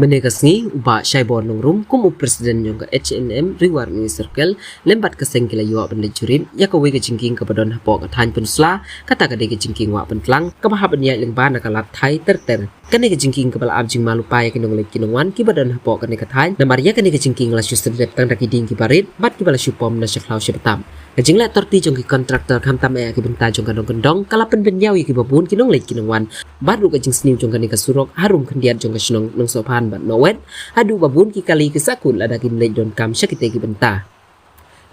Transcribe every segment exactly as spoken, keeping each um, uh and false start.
Mynne ka sngi u Bah Shaibor Nongrum kum u President jong ka H N M Ri War Mih Circle lem bad ka seng ki la ïoh ban leit jurip ïa kawei ka jingkieng kaba don hapoh ka thaiñ Pynursla, kata ka dei ka jingkieng Wah Pyntlang kaba hap ban ïaid lyngba na ka lad thai ter ter. Kane ka jingkieng kaba la ap jingma lypa ïa ki nongleit ki nongwan kiba don hapoh kane ka thaiñ, namar ïa kane ka jingkieng la shu syrdet tang da ki dieng kiba rit bad kiba la shu pom na sha khlaw sha btap. Ka jingleh torti jong ki kontraktor khamtam eh ha ki bynta jong ka nongkyndong ka la pynbynñiaw ïa kiba bun ki nongleit ki nongwan. Bad ruh ka jingsniew jong kane ka surok harum khyndiat jong ka shnong Nongsohphan bad Mawet, haduh ba bun ki kali ki sahkut lada kim leit donkam sha kitei ki bynta.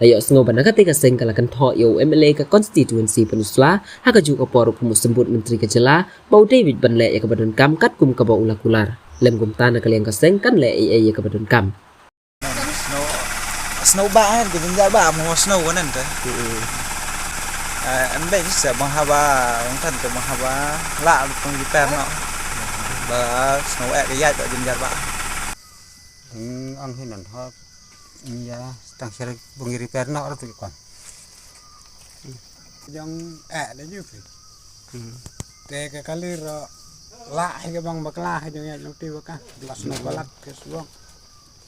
La ïohsngew ba na katei ka seng ka la kynthoh ïa u M L A ka konstituensi Pynursla ha kajuh ka por, u kum u symbud myntri ka jylla, ba u dei beit ban leh ïa kaba donkam katkum kaba u la kular. Lem kumta na ka liang ka seng kan leh ei ei ïa kaba donkam. Snow, snow ba, eh, ka jynjar ba mo snow kanan te. Eh, em beng sa bang haba, bang tan te bang haba la lu pang repair noh. Ba snow eh ka ïaid ba jynjar ba. Ang hinan ha. Ïa, tang sher bang repair noh tu kan. Jong eh da ju phi. Te ka kali ro la hi ka bang bakla hi jong ïa jong ti baka. Bas no balat ke suang.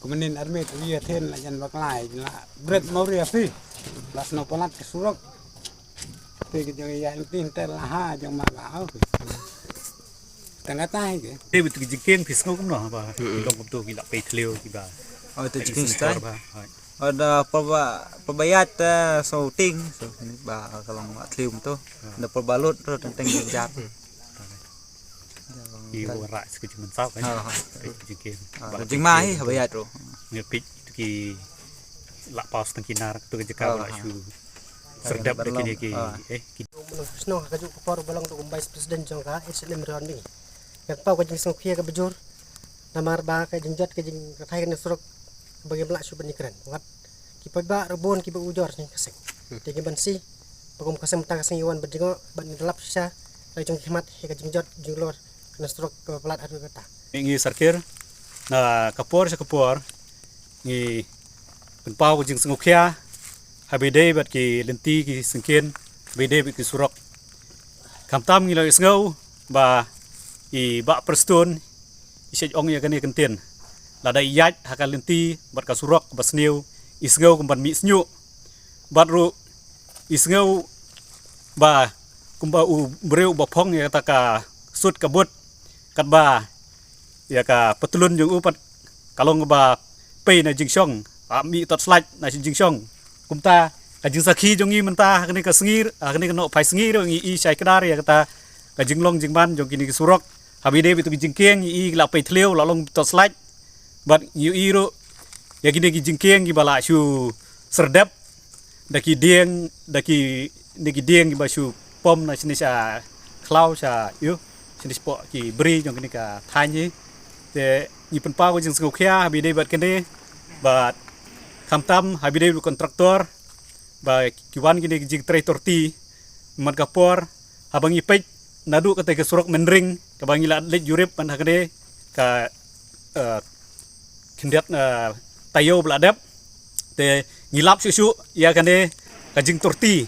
Kumenin army tu ïa then la jan bakla hi la. Break mau ria phi. Bas no balat ke surok. Te ke jong ïa jong ti te la ha jong ma ba au phi. Tang kata hi ke. Te betu ki jingkieng phi sngew kumno ba. Long kumtu ki la pei thliew ki ba. Oh, te jingkieng stai. Ba. Ada paba paba ïaid te so ting so ni ba ka long ma thliew kumtu. Da paba lut ro teng teng jynjar. Ki wara sku jingmynsaw kan. Ha, ha. Pei jingkieng. Ah, jingma hi haba ïaid ro. Ngi pei tu ki la paus tang ki nar tu ki jaka ba la shu serdap da kine ki, eh, ki. Snow ha kajuh ka por ba long tu kum vice president jong ka H N M Ri War Mih. Nga pau ka jingsngewkhia kaba jur. Namar ba ka jingjot ka jingkyrthai kane surok ba ngim lah shuh ban ïakren. Wat ki paidbah ruh bun kiba ujor sha ka seng. Te ngim banse ba kum ka seng mynta ka seng ïa wan ban jngoh ban ïalap shisha la jong ki khmat ïa ka jingjot jinglor kane surok kaba palat haduh katta. Ngi sarkir na ka por sha ka por ngi pynpaw ka jingsngewkhia haba ïadei bad ki lynti ki syngkien, haba ïadei bad ki surok. Khamtam ngi la ïohsngew ba i Bah Prestone i shait ong ïa kane ka ktien. Lada i ïaid ha ka lynti bad ka surok ba sniew, i sngew kumban mih shñiuh. Bad ruh i sngew ba kumba u briew uba phong ïa kata ka suit ka boot, katba ïa ka patlun jong u pat ka long ba pei na jingshong, ah, mih torchlight na jingshong. Kumta ka jingsakhi jong ngi mynta ha kane ka sngi, ha kane ka nohphai sngi ruh ngi i shai kdar ïa kata ka jinglong jingman jong kine ki surok. Haba ïadei bad tu ki jingkieng ngi i la pei thliew la long torchlight. Bad ngi i ruh ïa kine ki jingkieng kiba la shu serdep da ki dieng, da ki, da ki dieng kiba shu pom na shane sha khlaw sha ïu, shane shapoh ki bri jong kane ka thaiñ hi. Te ngi pynpaw ka jingsngewkhia haba ïadei bad kane bad khamtam haba ïadei bad kontraktor ba ki wan kine ki jingtrei torti man ka por haba ngi peit naduh kata ka surok Mynring kaba ngi la leit jurip man ha kane ka, eh, khyndiat, eh, taïew ba la dep. Te ngi lap shuh shuh ïa kane ka jingtorti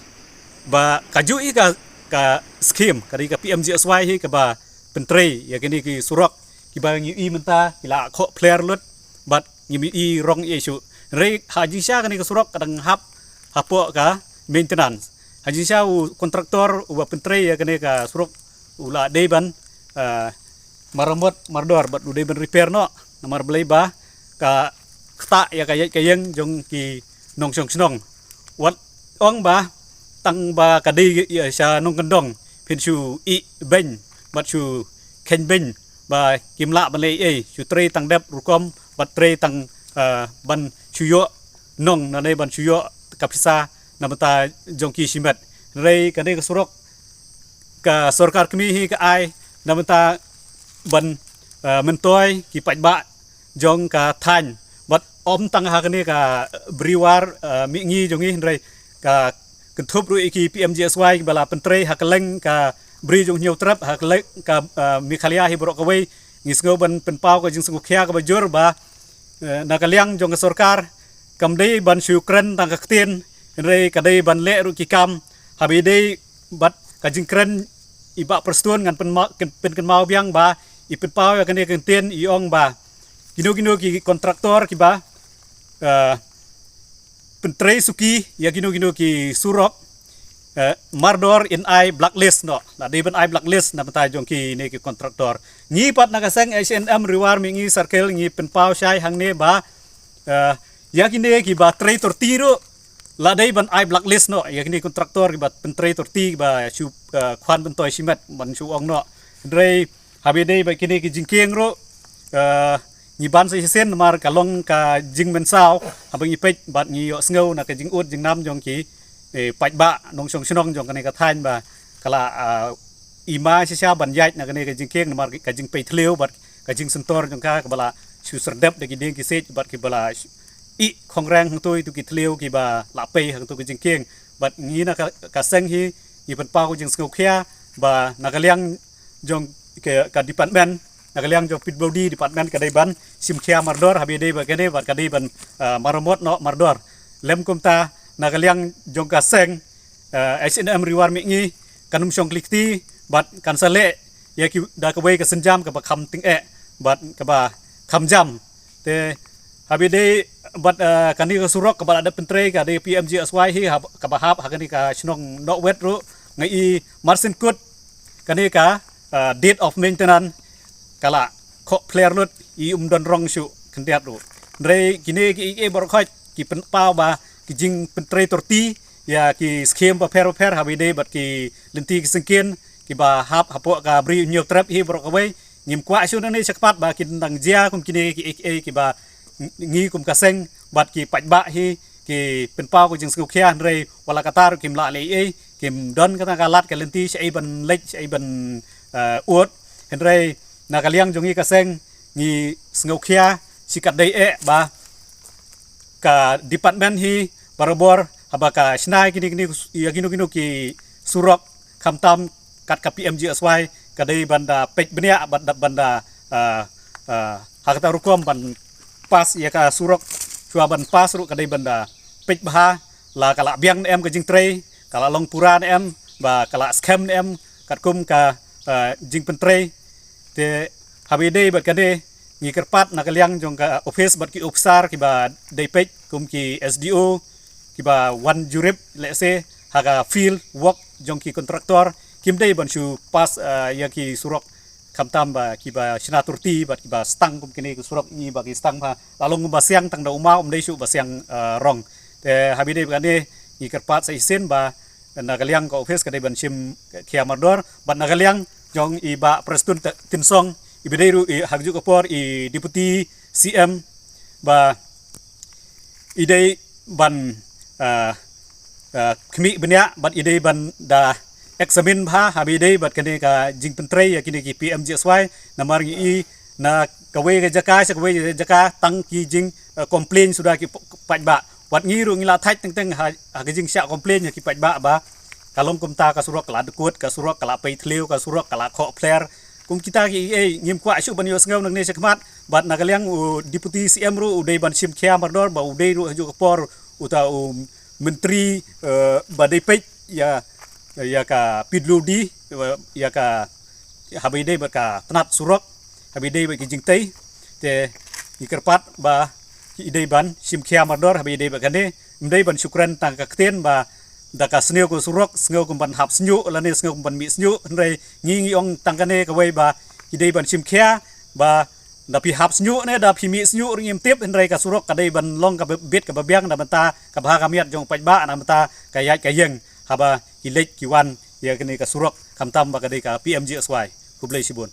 ba kajuh ïa ka, ka skim ka dei ka P M G S Y hi kaba pyntrei ïa kane ki surok kiba ngi i mynta ki la khoh pler lut bad ngim i rong ïa shuh. Hynrei ha jingshisha kane ka surok ka dang hap hapoh ka maintenance. Ha jingshisha u kontraktor uba pyntrei ïa kane ka surok u la dei ban, eh, maramot mardor bad u dei ban repair noh namar balei ba ka ktah ïa ka ïaid ka ïeng jong ki nongshong shnong. Wat ong ba tang ba ka dei ïa sha nongkyndong phin shu ïeh beiñ bad shu kheiñ beiñ ba kim lah ban leh ei ei, shu trei tang dep rukom bad trei tang, eh, ban shu ïoh nong nangne ban shu ïoh ka pisa na bynta jong ki shimet. Hynrei kane ka surok ka sorkar kmie hi ka ai na bynta ban, eh, myntoi ki paidbah jong ka thaiñ bad ym tang ha kane ka Ri War, eh, Mihngi jong ngi hynrei ka kynthup ruh ïa ki P M G S Y ba la pyntrei ha kylleng ka bri jong Hynñiewtrep ha kylleng ka, eh, Meghalaya hi baroh kawei. Ngi sngew ban pynpaw ka jingsngewkhia kaba jur ba, eh, na ka liang jong ka sorkar kam dei ban shu kren tang ka ktien hynrei ka dei ban leh ruh ki kam. Haba ïadei bad ka jingkren i Bah Prestone ngan pynma-, pynkynmaw biang ba i pynpaw ïa kane ka ktien i ong ba Kino kino ki kontraktor kiba, eh, pyntrei suki ïa kino kino ki surok, eh, mardor yn ai blacklist noh. Lada ban ai blacklist na bynta jong kine ki kontraktor. Ngi pat na ka seng H N M Ri War Mihngi Circle ngi pynpaw shai hangne ba, eh, ïa kine kiba trei torti ruh, lada ban ai blacklist noh ïa kine kontraktor kiba pyntrei torti kiba shu, eh, khwan bynta shimet ban shu ong noh. Hynrei haba ïadei bad kine ki jingkieng ruh, eh, ngi ban sa shisien namar ka long ka jingmynsaw haba ngi peit bad ngi ïohsngew na ka jingud jingnam jong ki, eh, paidbah nongshong shnong jong kane ka thaiñ ba ka la, eh, i ma shisha ban ïaid na kane ka jingkieng namar ka jingpei thliew bad ka jingsyntor jong ka kaba la shu syrdep da ki dieng ki siej bad kiba la shu i khongreng hangtei tu ki thliew kiba la pei hangtei ka jingkieng. Bad ngi na ka, ka seng hi ngi pynpaw ka jingsngewkhia ba na ka liang jong ka, ka department, na ka liang jong P W D department ka dei ban shim khia mardor haba ïadei bad kane bad ka dei ban, ah, maramot noh mardor. Lem kumta na ka liang jong ka seng, eh, H N M Ri War Mihngi kan ym shong kli kti bad kan sa leh ïa ki da kawei ka sienjam kaba kham tyngeh bad kaba kham jam. Te haba ïadei bad, eh, kane ka surok kaba la dep pyntrei ka dei P M G S Y hi hab-, kaba hap ha kane ka shnong Nohwet ruh nga i marsien kut kane ka, eh, date of maintenance ka la khoh phler lut i um don rong shuh khyndiat ruh. Hynrei kine ki, ki baroh khoit ki pynpaw ba ki jingpyntrei torti ïa ki skhim bapher bapher haba ïadei bad ki lynti ki syngkien kiba hap hapoh ka Bri U Hynñiewtrep hi baroh kawei. Ngim kwah shuh nangne shakhmat ba kin dang jia kum kine ki, ki, kiba ngi kum ka seng bad ki paidbah hi ki pynpaw ka jingsngewkhia hynrei wat la katta ruh kim lah leh ei ei, kim don kata ka lad ka lynti shaei ban leit shaei ban, eh, ud. Hynrei na ka liang jong ngi ka seng ngi sngewkhia shi katdei eh ba ka department hi barabor haba ka shna ïa kine kine ïa kino kino ki surok khamtam kat ka P M G S Y ka dei ban da peit bniah ban da, ban da, ah, ah, ha kata rukom ban pass ïa ka surok, shuwa ban pass ruh ka dei ban da peit bha la ka la biang ne em ka jingtrei, ka la long pura ne em, ba ka la skhem ne em katkum ka, ah, jingpyntrei. Te haba ïadei bad kane ngi kyrpad na ka liang jong ka office bad ki officer kiba dei peit kum ki S D O kiba wan jurip lehse ha ka field work jong ki kontraktor kim dei ban shu pass, ah, ïa ki surok khamtam ba kiba shna torti bad kiba stang kum kine ki surok ngi ba ki stang bha la long ba siang tang da u maw um dei shuh ba siang, ah, rong. Te haba ïadei bad kane ngi kyrpad sa shisien ba na ka liang ka office ka dei ban shim khia mardor bad na ka liang jong i Bah Prestone Tynsong iba dei ruh i ha kajuh ka por i Deputy C M ba i dei ban, ah, ah, khmih bniah bad i dei ban da examine bha haba ïadei bad kane ka jingpyntrei ïa kine ki P M G S Y namar ngi i na kawei ka jaka sha kawei ka jaka tang ki jing, ah, complain suda ki p-, paidbah. Wat ngi ruh ngi la thait teng teng ha, ha ka jingshah complain ïa ki paidbah ba ka long kumta ka surok ka la dkut, ka surok ka la pei thliew, ka surok ka la khoh phler. Kum kita ki ei ngim kwah shuh ban ïohsngew nangne shakhmat bad na ka liang u Deputy C M ruh u dei ban shim khia mardor ba u dei ruh ha kajuh ka por uta u Myntri, eh, ba dei peit ïa, ïa ka P W D, eh, ïa ka haba ïadei bad ka tnat surok, haba ïadei bad ki jingtei. Te ngi kyrpad ba ki dei ban shim khia mardor haba ïadei bad kane, ym dei ban shu kren tang ka ktien ba da ka sniew ka surok sngew kum ban hap shñiuh lane sngew kum ban mih shñiuh, hynrei ngi ngi ong tang kane kawei ba ki dei ban shim khia ba da phi hap shñiuh ne da phi mih shñiuh ruh ngim tip, hynrei ka surok ka dei ban long kaba bit kaba biang na bynta ka bha ka miat jong paidbah na bynta ka ïaid ka ïeng haba ki leit ki wan ïa kane ka surok khamtam ba ka dei ka P M G S Y. Khublei shibun.